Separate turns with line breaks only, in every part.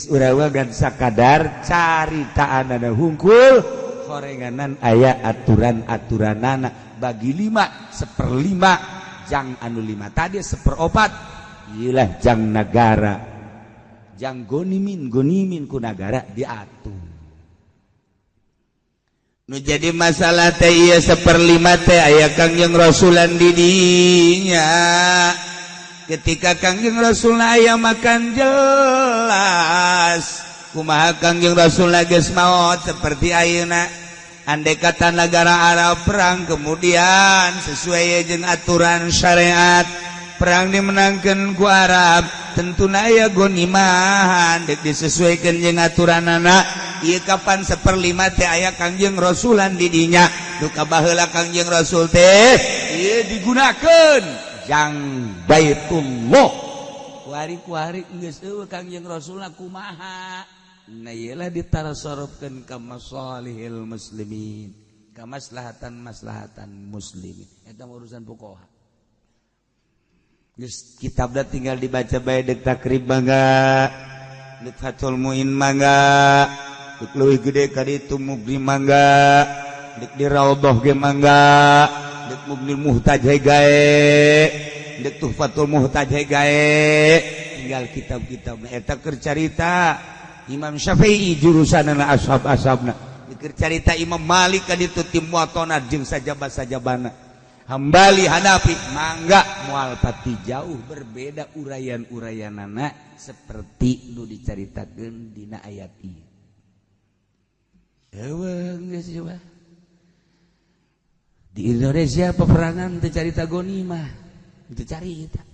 Geus urang gan sakadar caritaanana hungkul, horenganan aya aturan-aturanana, bagi lima, seperlima jang anu lima tadi, seperopat iyalah jang negara, jang gonimin gonimin ku negara diatur.
Nu jadi masalah teh ieu seperlima teh aya Kangjeng Rasulan didinya. Ketika Kangjeng Rasul aya makan jelas kumaha Kangjeng Rasul geus maot. Seperti ayeuna, andai kata negara Arab perang, kemudian sesuai jeung aturan syariat perang dimenangkan ku Arab, tentu aya gonimahan dek disesuaikan jeung aturanana. Ieu kapan seperlima teh aya Kangjeng Rasulan didinya. Duka baheula Kangjeng Rasul teh ieu digunakeun jang Baitullah,
kuari-kuari geus euweuh Kangjeng Rasulna kumaha? Nah, iyalah ditarsorobkeun ka masalihil muslimin, ka maslahatan maslahatan muslimin. Eta urusan fuqaha.
Geus kitabna tinggal dibaca bae, dek Taqrib mangga, dek Fathul Muin mangga, dek leuwih gede ka ditu Mughni mangga, dek di Raudhah ge mangga, dek Mughnil Muhtaj gae, dek Tuhfatul Muhtaj gae,
tinggal kitab-kitab eta keur carita Imam Syafi'i jurusanana, ashab-ashabna,
keur carita Imam Malik ka ditu tim Muwaththana jeung sajaba-sajabana, Hambali, Hanafi
mangga. Moal pati jauh berbeda uraian-uraianana seperti nu dicaritakeun dina ayat ieu. Euweuh geus coba. Di Indonesia peperangan teu carita gonimah, teu carita.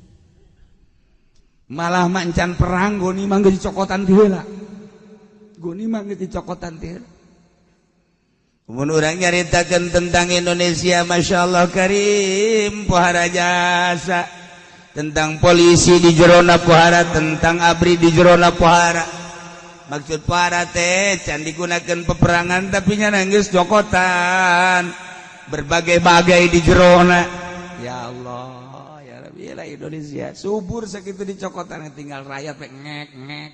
Malah mancan perang gonimah geus dicokotan ti heula. Gonimah geus dicokotan ti heula.
Mun urang nyaritakeun tentang Indonesia, Masya Allah Karim, pohara jasa tentang polisi di jerona pohara, tentang ABRI di jerona pohara. Maksud pohara teh can digunakan peperangan, tapi nya geus cokotan berbagai-bagai di jerona.
Ya Allah, ya Rabbi lah, Indonesia subur sakitu dicokotan, tinggal rakyat pe ngek ngek.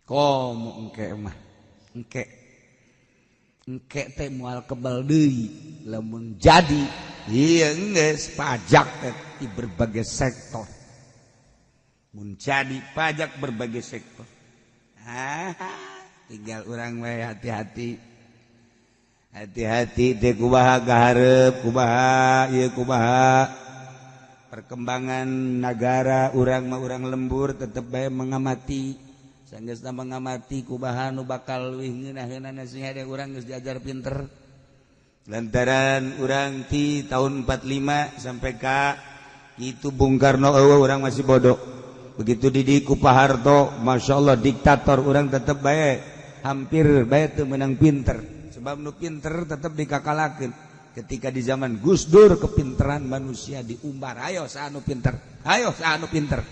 Komo engke mah, engke engke teh moal kebal deui lamun jadi
iya geus
pajak teh di berbagai sektor.
Mun jadi pajak berbagai sektor, ah, tinggal urang we hati-hati, hati-hati teh kumaha kaharep, kumaha ieu, kumaha perkembangan negara. Urang mah urang lembur tetep bae mengamati.
Sanggeusna mengamati kumaha nu bakal leuwih ngeunaheunana sing hade urang geus diajar pinter.
Lantaran urang ti tahun 45 sampai ka itu Bung Karno euweuh, urang masih bodoh. Begitu didik ku Pak Harto, Masya Allah, diktator, urang tetep bae hampir bae teu menang pinter, sebab nu pinter tetep dikakalakeun.
Ketika di zaman Gus Dur kepinteran manusia diumbar, ayo saha nu pinter, ayo saha nu pinter,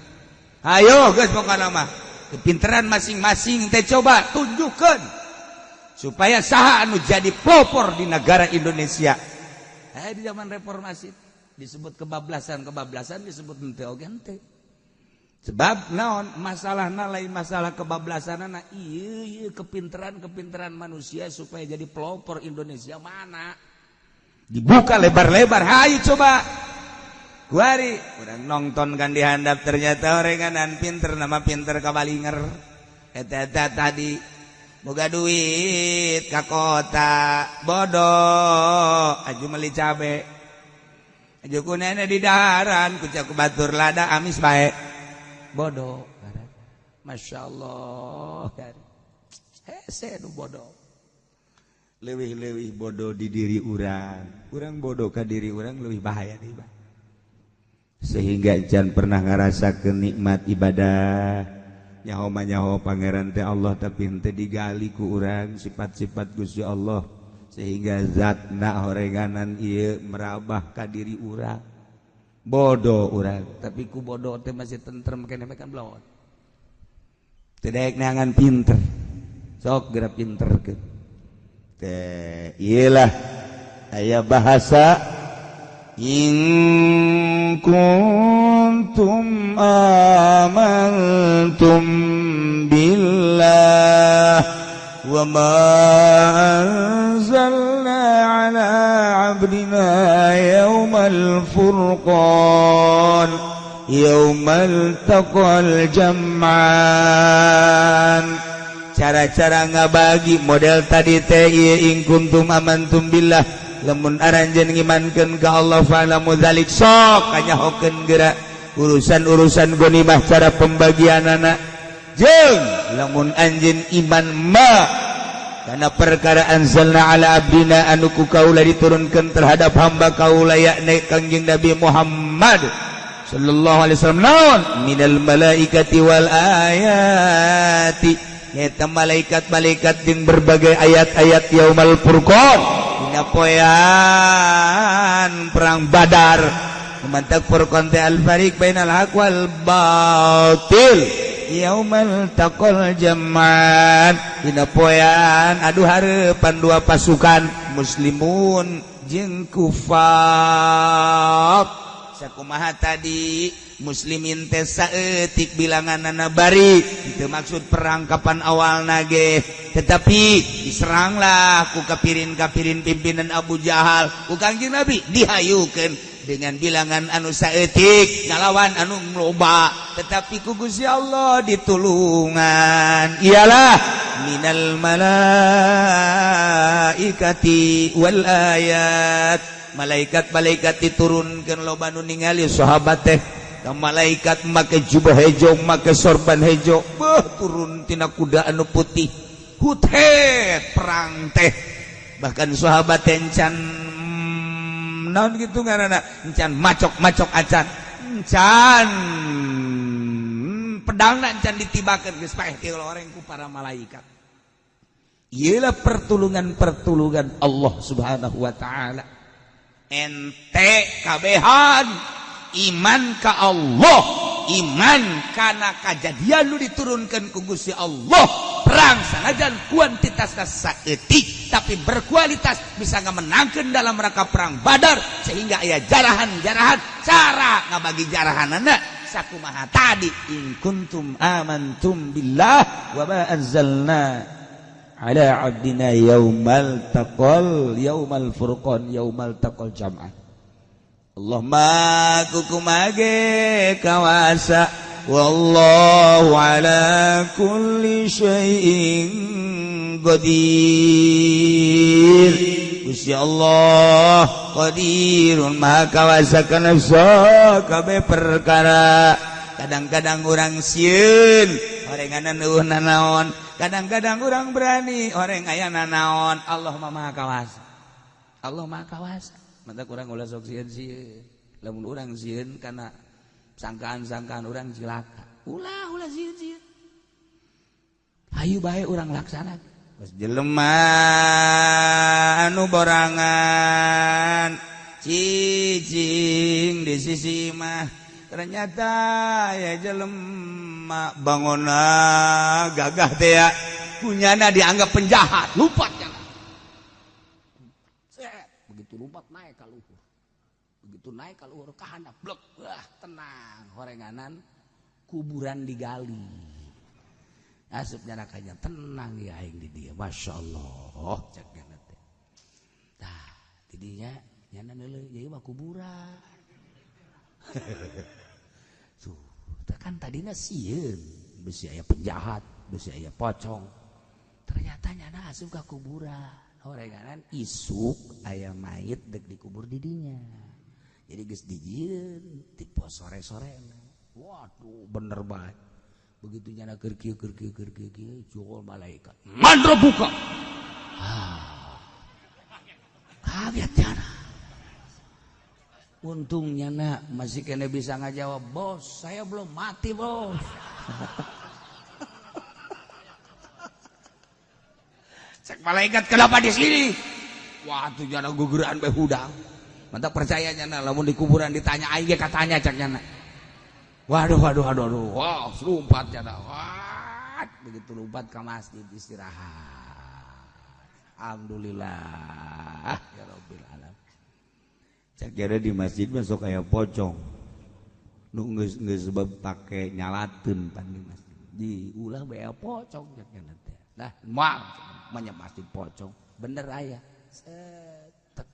ayo geus, pokokna mah kepinteran masing-masing teh coba tunjukkan supaya saha anu jadi pelopor di negara Indonesia.
Eh, di zaman reformasi disebut kebablasan, kebablasan disebut henteu oge henteu. Sebab naon masalah lain masalah kebablasan, nah iya iya kepinteran kepinteran manusia supaya jadi pelopor Indonesia mana.
Dibuka lebar-lebar, hayu coba kuari urang nonton kan dihandap, ternyata orenganan pinter nama pinter kabalinger eta eta tadi boga duit ka kota, bodoh aju meuli cabe, aju ku nenek di daharan ku ku batur lada amis bae.
Bodoh, Masya Allah, hese nu bodoh.
Leuwih-leuwih bodoh di diri urang, urang bodoh ka diri urang lebih bahaya nih, Bang. Sehingga jangan pernah ngerasa kenikmat ibadah, nyaho nyaho Pangeran teh Allah, tapi henteu digali ku urang sifat-sifat Gusti Allah sehingga zatna horenganan ieu merabah ka diri urang. Bodoh urang.
Tapi ku bodoh teh masih tentrem keneh kan belon.
Tidak neangan pinter, sok gerak pinter ke teh. Iyalah aya bahasa in kuntum kuntum amantum billah wa ma anzalna ala abdina yawmal furqan yawmal taqal jam'an. Cara-cara ngabagi model tadi teh ieu in kuntum amantum billah, lamun aranjeun ngimankeun ka Allah fa'lamu dzalik, sok kanyahokeun geura urusan-urusan ghanimah cara pembagianana. Jeung lamun anjeun iman ma kana perkara anzalna ala abdina anu ku kaula diturunkeun terhadap hamba kaula yakni Kangjeng Nabi Muhammad sallallahu alaihi wasallam, naon minal malaikati wal ayati, nyata malaikat-malaikat jeung berbagai ayat-ayat yaumal furqan dina poean perang Badar. Mantak furqan teh al fariq bainal haq wal batil yaumal taqal jam'an, dina poean adu hareupan dua pasukan muslimun jeung kufar. Sakumaha tadi muslimin teh saeutik bilanganana bari itu maksud perang kapan awalna ge, tetapi diseranglah ku kapirin-kapirin pimpinan Abu Jahal ku Kangjeng Nabi dihayukeun dengan bilangan anu saeutik ngalawan anu loba, tetapi ku Gusti Allah ditulungan. Iyalah minal malaikati wal ayat, malaikat-malaikat diturunkan loba nu ningali sahabat teh malaikat make jubah hejo make sorban hejo, beuh turun tina kuda anu putih hutet perang teh. Bahkan sahabat teh encan naon gitu ngaranna, encan macok-macok acan, encan pedangna encan ditibakeun, geus paeh ti loreng ku para malaikat. Ieulah pertulungan-pertulungan Allah Subhanahu wa taala. Ente kabehan iman ka Allah, iman kana kajadian lu diturunkan ku Gusti Allah. Perang sanajan kuantitasna saeutik tapi berkualitas, bisa ngamenangkeun dalam rangka perang Badar sehingga aya jarahan-jarahan. Cara ngabagi jarahanana sakumaha tadi in kuntum amantum billah wa ma anzalna ala abdina yaumal taqal yaumal furqan yaumal taqal jam'an. Allah ma kukumage kawasa wallahu ala kulli syai'in qadir. Gusti Allah qadirun maha kawasa kana sakabeh perkara. Kadang-kadang urang sieun orenganan eueuh nanaon, kadang-kadang urang berani oreng aya nanaon. Allah maha kawasa, Allah maha kawasa. Mantap urang ulah sok sieun-sieun. Lamun urang sieun kana sangkaan-sangkaan urang cilaka. Ulah ulah sieun-sieun. Hayu bae urang laksana. Geus jelema anu borangan cicing di sisi mah ternyata ya jelema bangona gagah teh ya kunyana dianggap penjahat, lompat nyana. Set, begitu lompat naik ka luhur. Begitu naik ka luhur ka handap blek, wah tenang horenganan kuburan digali. Asup nyana kanya tenang ya aing di dieu, masyaallah cek nyana teh. Tah, tidinya nyana neuleuh ieu mah kuburan. Tuh, kan tadina sieun besi aya penjahat, besi aya pocong. Ternyata nyana asup ka kuburan. Horenganan isuk aya mayit dek dikubur di dinya. Jadi geus dijieun tipe sore-sore. Waduh, bener banget. Begitu nyana keur kieu keur kieu keur kieu kieu jol malaikat. Man buka. Ah. Kaget nyana. Untungnya nak masih kena bisa ngajawab, bos saya belum mati bos. Cek malaikat kenapa di sini? Wah tuh jana guguran be hudang. Mantap percaya nyana, lamun di kuburan ditanya aing ge katanya cek nyana. Waduh waduh waduh waduh, wah lompat nyana. Wah, begitu lompat ke masjid istirahat. Alhamdulillah ya rabbil alamin. Cek jare di masjid masuk kayak pocong.
Nu geus geus sebab pake nyalateun pan di masjid. Di ulah bae pocong nya teh. Nah, moal manya masjid pocong. Bener aya. Set.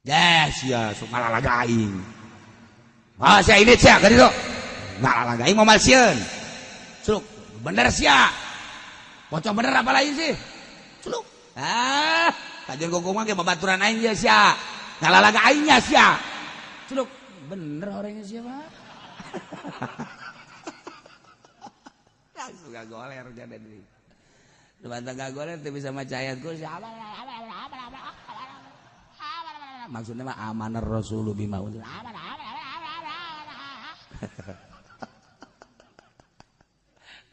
Yes, ya sok ngalalaga aing. Ah, sia ini sia ka ditu. Ngalalaga aing moal sieun. Celuk, bener sia. Pocong bener apa lain sih? Celuk. Ah, kajian gogong mah ge babaturan aing ye sia. Ngalalaga aingnya sia. Celuk, bener orangnya siapa? Langsung gak goler jadi deui. Nu bantah gak goler teu bisa maca ayat kursi. Maksudnya mah amanar rasulu bima unzila.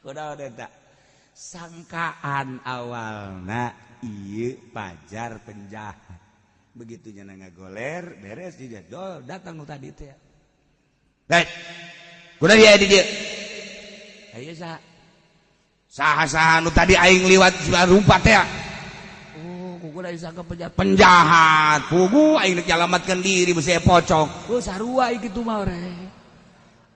Kunaon eta? Sangkaan awalna ieu pajar penjahat. Begitu nya ngagoler beres dia dol datang nu tadi teh. Baik. Kunaon dia di dieu? Ayo saha? Saha-saha nu tadi aing liwat rumpat teh. Oh, kuku da disangka penjahat. Penjahat. Pugu aing rek nyalamatkeun diri besi pocong. Oh, sarua kitu mah re.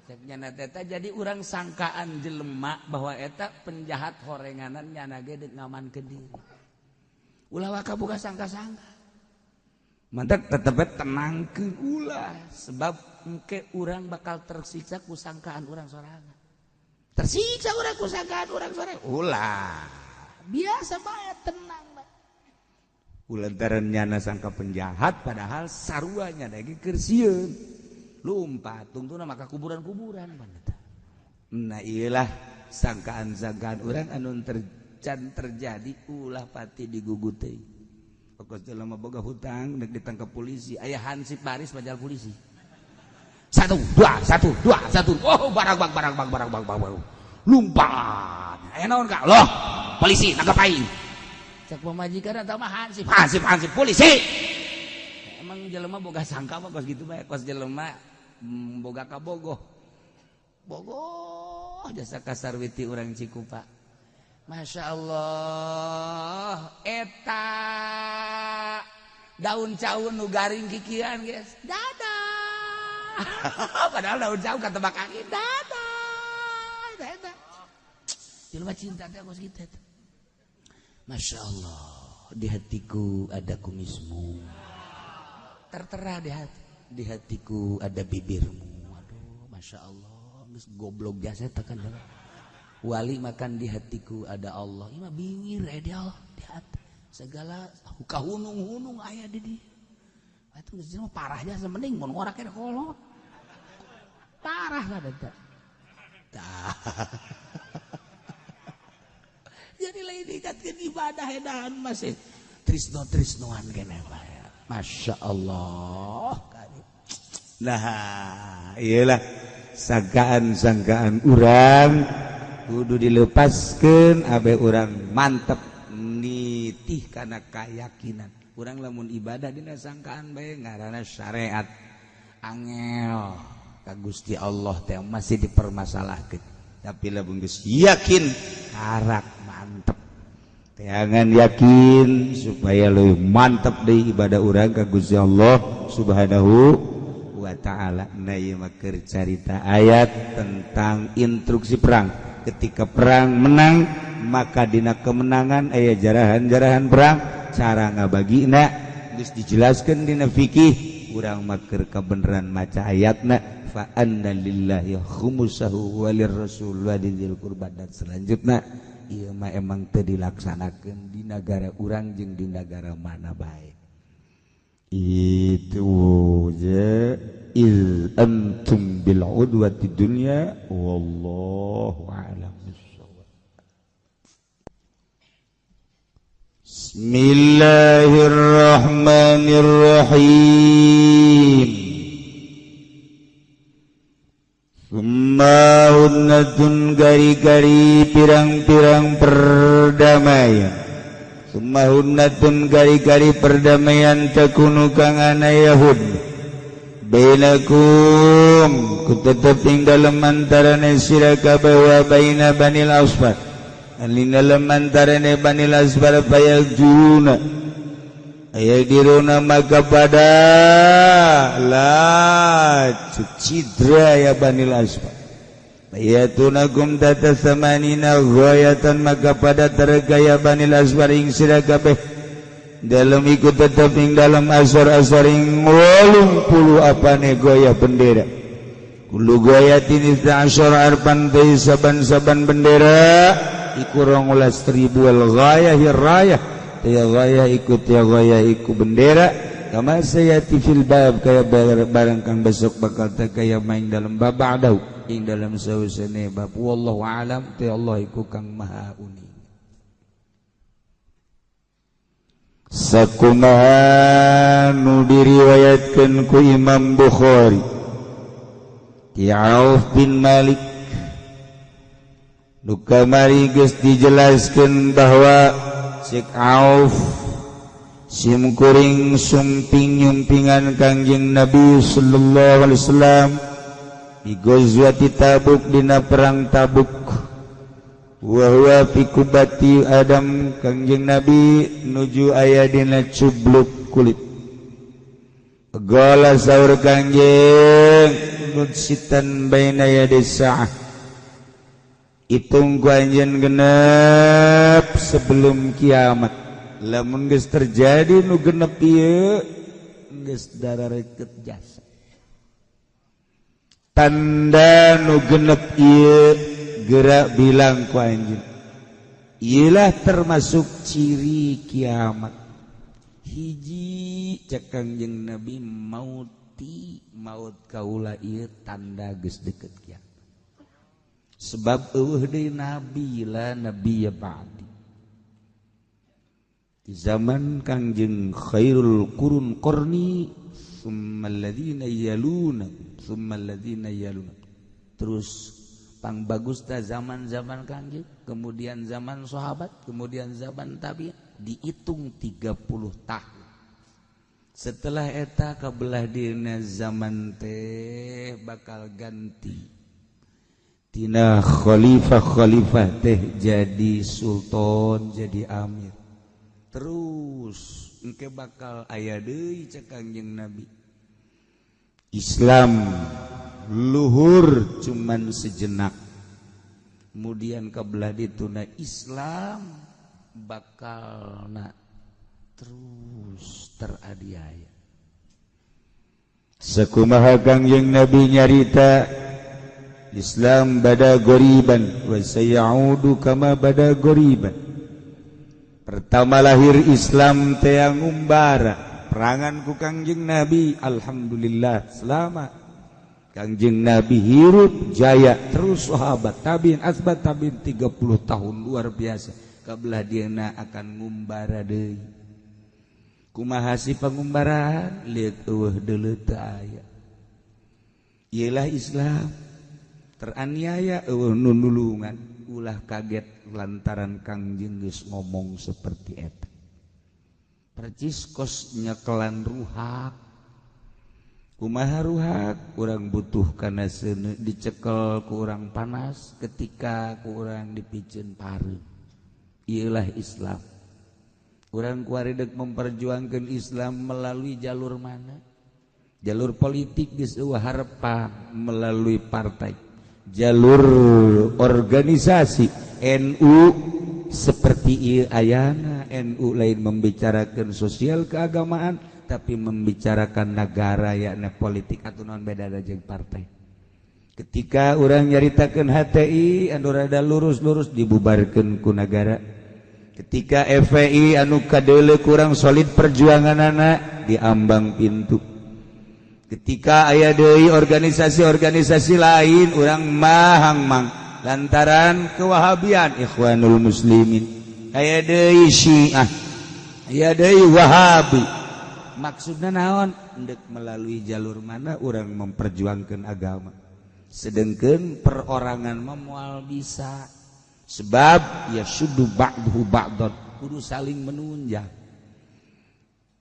Cek nyana teh jadi urang sangkaan jelema bahwa eta penjahat horenganan nyana ge deuk ngamankeun diri. Ulah waka buka sangka-sangka. Mantak tetep tenangkeun ulah sebab engke urang bakal tersiksa ku sangkaan urang sorangan. Tersiksa urang ku sangkaan urang sorangan. Ulah. Biasa bae tenang bae. Ulantaran nyana sangka penjahat padahal sarua nya ge keur sieun. Lumpat tungtuna maka kuburan-kuburan paneta. Nah iyalah sangkaan-sangkaan urang anu terjadi ulah pati digugut teuing. Pokos jelema boga hutang dek ditangkap polisi, aya hansip baris majal polisi. 1 2 1 2 1. Oh barang bang barang bang barang bang bang. Lumpat. Aya naon ka? Loh, polisi nangkep aing. Cek pamajikan eta mah hansip, hansip hansip polisi. Emang jelema boga sangka mah kos gitu bae, kos jelema boga kabogoh. Bogoh jasa kasarwiti urang Cikupa. Masya Allah, eta daun caun nu garing kikian guys, dadah. Padahal daun caun katebak angin, dadah. Eta. Jelema cinta teh kos kitu. Masya Allah, di hatiku ada kumismu. Tertera di hati, di hatiku ada bibirmu. Aduh, Masya Allah, geus goblok jasa tekan. Wali makan di hatiku ada Allah. Ieu mah bingir di Allah di hati. Segala kahunung-hunung aya di dieu. Atuh geus mah parahnya mending mun ngorak ke kolot. Parah lah eta. Tah. Jadi lain diikatkeun ibadah edahan masih trisno-trisnoan keneh bae. Masya Allah. Nah, iyalah sangkaan-sangkaan urang kudu dilepaskeun abe urang mantep nitih kana keyakinan. Urang lamun ibadah dina sangkaan bae ngaranna syariat. Angel ka Gusti Allah teh masih dipermasalahkeun. Tapi lamun geus yakin karak mantep. Teangan yakin supaya leuwih mantep deui ibadah urang ka Gusti Allah Subhanahu wa ta'ala. Nah ieu mah keur carita ayat tentang instruksi perang. Ketika perang menang maka dina kemenangan aya jarahan-jarahan perang cara ngabagina geus dijelaskeun dina fikih. Urang mah keur kabeneran maca ayatna fa anna lillahi khumsahu walir rasul wa dzil qurba dan selanjutna. Ieu mah emang teu dilaksanakeun di nagara urang jeung di nagara mana bae. Itu je il antum bil udwati dunya wallahu a'lam bissawab. Bismillahirrahmanirrahim. Summa hunnatun gari-gari pirang-pirang perdamaian. Summa hunnatun gari-gari perdamaian takunu kang ana Yahud bainakum ku tetep ing dalem antarane sira kabeh wa baina Banil Asfar. Ing dalem antarane Banil Asfar payaljuna
Aya diruna maka pada la cidra ya Banil Asfar. Ayatunakum tata samanina ghayatan maka pada tergaya Banil Asfar ing sira kabeh dalam ikut tetep ing dalam asar-asar ing 80 apane goyah bendera. Kullu ghayatin isna arfan deui saban-saban bendera iku 12.000 al ghayah rayah ya ghayah ikut ya ghayah iku bendera kama sayati fil bab kaya barang kang besok bakal teh kaya main dalam bab ba'dahu ing dalam sausene bab wallahu alam te Allah iku kang maha uni. Sakumaha nu diriwayatkeun ku Imam Bukhari ti Auf bin Malik nu kamari geus dijelaskeun bahwa Sik Auf simkuring sumping nyumpingan Kangjeng Nabi sallallahu alaihi wasallam di Ghazwati Tabuk dina perang Tabuk wa huwa fi kubati Adam Kangjeng Nabi nuju aya dina cubluk kulit. Gala saur Kangjeng nudsitan baina yadi sa'ah hitung ku anjeun genep sebelum kiamat. Lamun geus terjadi nu genep ieu geus darareket jasa. Tanda nu genep ieu gerak bilang ku anjeun. Ieulah termasuk ciri kiamat. Hiji cek Kangjeng Nabi mauti maut kaula ieu tanda geus deket kiamat. Sebab eueuh deui nabi la nabiyya ba'di. Di zaman Kangjeng khairul qurun qarni summa alladzina yaluna summa alladzina yaluna. Terus pang bagus ta zaman-zaman Kangjeng, kemudian zaman sahabat, kemudian zaman tabi'in, dihitung 30 tahun. Setelah eta kabelah dina zaman teh bakal ganti. Tina khalifah-khalifah teh jadi sultan, jadi amir. Terus engke bakal aya deui cek Kangjeng Nabi. Islam luhur cuman sejenak. Kemudian kabelah dituna Islam bakal na terus teradiaya. Sakumaha Kangjeng Nabi nyarita Islam bada goriban wa sayaudu kama bada goriban. Pertama lahir Islam teh ngumbara perangan ku Kangjeng Nabi, alhamdulillah selamat. Kangjeng Nabi hirup jaya terus sahabat tabiin asbat tabiin 30 tahun luar biasa. Kabelah dieuna akan ngumbara deui. Kumaha si pangumbaraan lieur eueuh deuleu teu aya. Ieulah Islam teraniaya eueuh nu nulungan, ulah kaget lantaran Kangjeng geus ngomong seperti eta. Percis kos nyekelan ruhak. Kumaha ruhak? Urang butuh kana seuneu dicekel ku urang panas ketika ku urang dipiceun pareum. Ieulah Islam. Urang kuari deuk memperjuangkeun Islam melalui jalur mana? Jalur politik geus eueuh harepan melalui partai. Jalur organisasi NU seperti ieu ayana NU lain membicarakan sosial keagamaan tapi membicarakan negara yakni politik atau non beda jeung partai. Ketika urang nyaritakeun HTI anu rada lurus-lurus dibubarkeun ku nagara. Ketika FPI anu kadeuleu kurang solid perjuanganana diambang pintu. Ketika aya deui organisasi-organisasi lain urang mahang mang lantaran kewahabian Ikhwanul Muslimin, aya deui Syiah, aya deui Wahabi. Maksudna naon? Endek melalui jalur mana urang memperjuangkan agama. Sedengkeun perorangan mah moal bisa. Sebab ya sudu ba'duhu ba'don, kudu saling menunjang.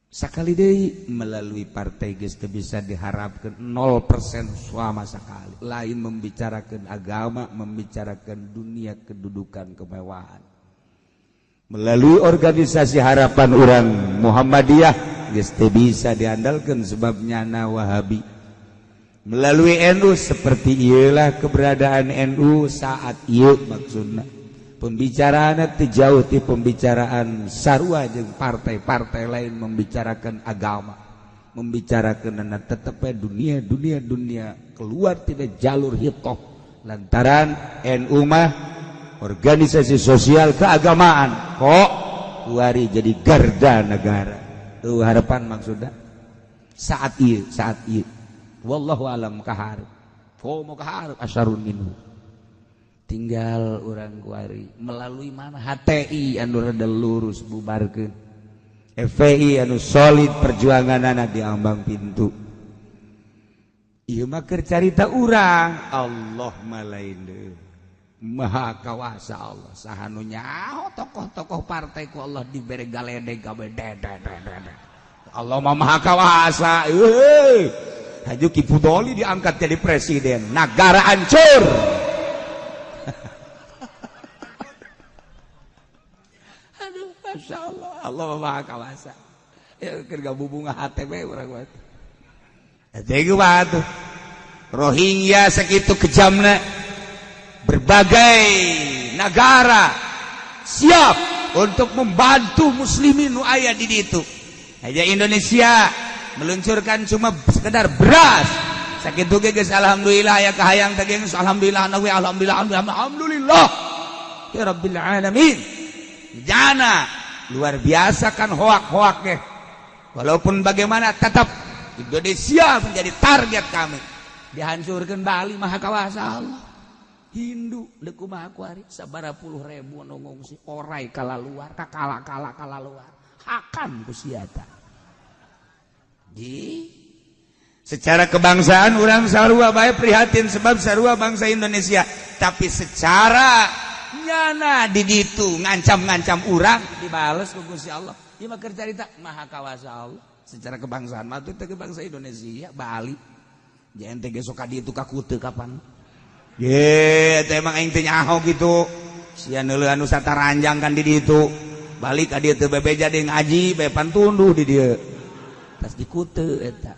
Sakali deui melalui partai geus teu bisa diharapkeun 0% sama sakali. Lain membicarakan agama, membicarakan dunia kedudukan kemewahan.
Melalui organisasi harapan urang Muhammadiyah geus teu bisa diandalkan sebab nyana Wahabi. Melalui NU seperti iyalah keberadaan NU saat ieu maksudna. Pembicaraan teu jauh ti pembicaraan sarua jeung partai-partai lain membicarakan agama, membicarakan tetep dunia dunia dunia keluar tidak jalur hitoh lantaran NU mah organisasi sosial keagamaan kok kuari jadi garda negara. Tuh harapan maksudnya saat ieu, saat ieu wallahu alam kaharep komo kaharep asyarun minhu. Tinggal urang kuari melalui mana HTI anu rada lurus bubarkeun, FPI anu solid perjuanganana di ambang pintu. Ieu mah keur carita urang, Allah mah lain deui. Maha kawasa Allah. Saha nu nyaho tokoh-tokoh partai ku Allah dibere galedeg kabeh. Allah mah maha kawasa. Euy. Haji Ki Fudoli diangkat jadi presiden, negara hancur. Aduh, Masya Allah, Allah maha kawasa. Ya keur gabubunga HTB urang mah. Teu mah Rohingya sakitu kejamna, berbagai negara siap untuk membantu muslimin nu aya di ditu. Aja Indonesia meluncurkan cuma sekedar beras. Sakitu ge geus alhamdulillah ya kahayang teh geus alhamdulillah nawi alhamdulillah alhamdulillah. Ya rabbil alamin. Jana luar biasa kan hoak-hoak ge. Walaupun bagaimana tetap Indonesia menjadi target kami. Dihancurkan Bali maha kawasa Allah. Hindu deuk kumaha kuari sabaraha puluh ribu nu ngungsi orai kalaluar kakala-kala kalaluar hakan ku sia ta. Ji secara kebangsaan urang sarua bae prihatin sebab sarua bangsa Indonesia, tapi secara nyana di ditu ngancam-ngancam urang dibales ku Gusti Allah. Ieu mah keur carita maha kawasa Allah. Secara kebangsaan mah teh bangsa Indonesia Bali. Jangan teh sok ka ditu ka Kute kapan. Ye, teh emang aing teh nyaho gitu. Sia neuleuh anu sataranjang kan di ditu. Balik ka dieu teu bebeja deui ngaji, bae pantunduh di dieu. Tas di Kute eta.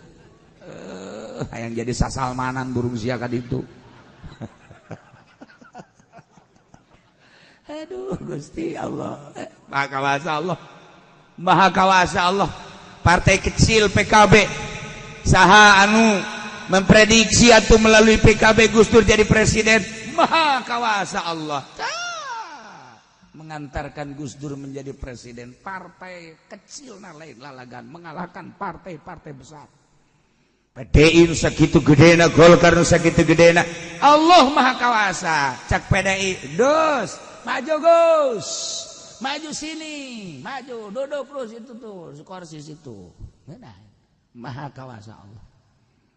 Hayang jadi sasalmanan burung sia ka ditu. Aduh, Gusti Allah. Maha kawasa Allah. Maha kawasa Allah. Partai kecil PKB saha anu memprediksi atau melalui PKB Gus Dur jadi presiden, maha kawasa Allah mengantarkan Gus Dur menjadi presiden. Partai kecil na lain lalagan mengalahkan partai-partai besar. PDI nu sakitu gedena, Golkar nu sakitu gedena, Allah maha kawasa. Cak PDI, dus maju Gus, maju sini, maju duduk terus itu tuh kursi situ. Nah, maha kawasa Allah.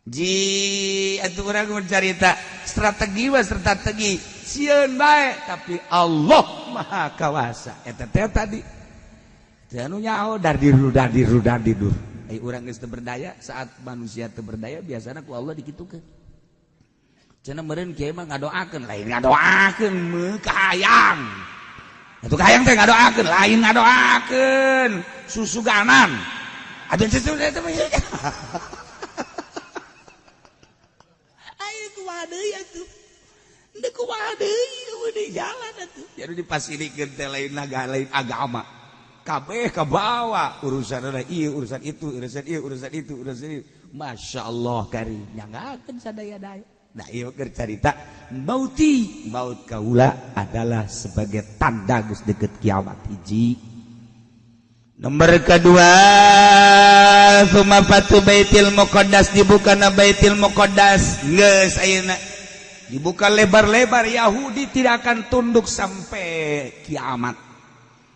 Ji atuh urang mencarita strategi mah strategi sieun bae tapi Allah maha kawasa. Eta teh tadi teh anu nyaho dardiru dardiru dardidur. Ai urang geus teu berdaya, saat manusia teu berdaya biasana ku Allah dikitukeun. Cenah meureun kieu mah ngadoakeun, lain ngadoakeun meuh kahayang. Atuh kahayang teh ngadoakeun, lain ngadoakeun susuganan. Atuh susu teh mah jalan jadi dipasilikeun teh lain naga lain agama kabeh kabawa urusan ieu urusan itu urusan ieu urusan itu urusan ieu. Masya Allah kari nyangakeun sadaya-daya. Nah ieu keur carita mauti maut kaula adalah sebagai tanda geus deket kiamat. Hiji nomor kedua, summa fatu Baitul Muqaddas, dibukana Baitul Muqaddas geus ayeuna dibuka lebar-lebar, Yahudi tidak akan tunduk sampai kiamat.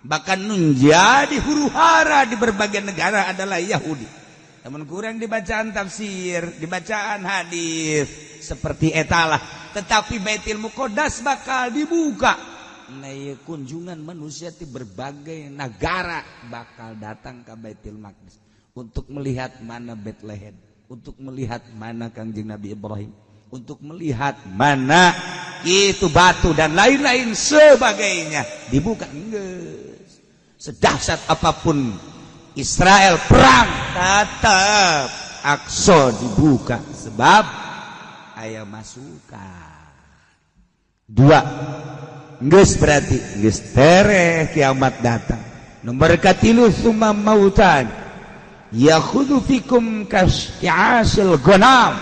Bahkan menjadi huru-hara di berbagai negara adalah Yahudi. Namun kurang dibacaan tafsir, dibacaan hadis seperti etalah. Tetapi Baitul Muqaddas bakal dibuka. Nah, kunjungan manusia di berbagai negara bakal datang ke Baitul Maqdis untuk melihat mana Bethlehem, untuk melihat mana Kangjeng Nabi Ibrahim, untuk melihat mana itu batu dan lain-lain sebagainya. Dibuka geus.
Sedahsyat apapun Israel perang, tetap Aqsa dibuka sebab aya masukan. Dua geus, berarti geus tereh kiamat datang. Nomor katilu, summa mautan yakhudhu fikum kasyasil ghanam.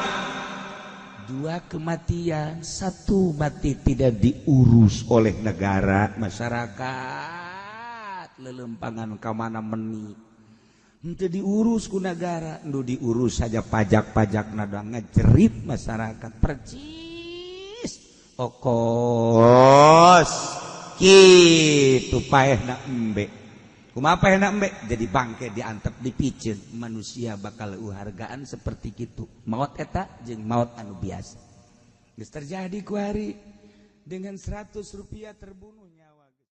Dua kematian, satu mati tidak diurus oleh negara, masyarakat lelempangan ka mana meni itu diurus ku negara, nu diurus saja pajak-pajak nada ngejerit masyarakat percis okos gitu. Paehna embe kumaha? Paehna embe jadi bangke, diantep, dipicen, manusia bakal uhargaan seperti gitu. Maut eta jeung maut anu biasa geus terjadi ku hari dengan 100 rupiah terbunuh.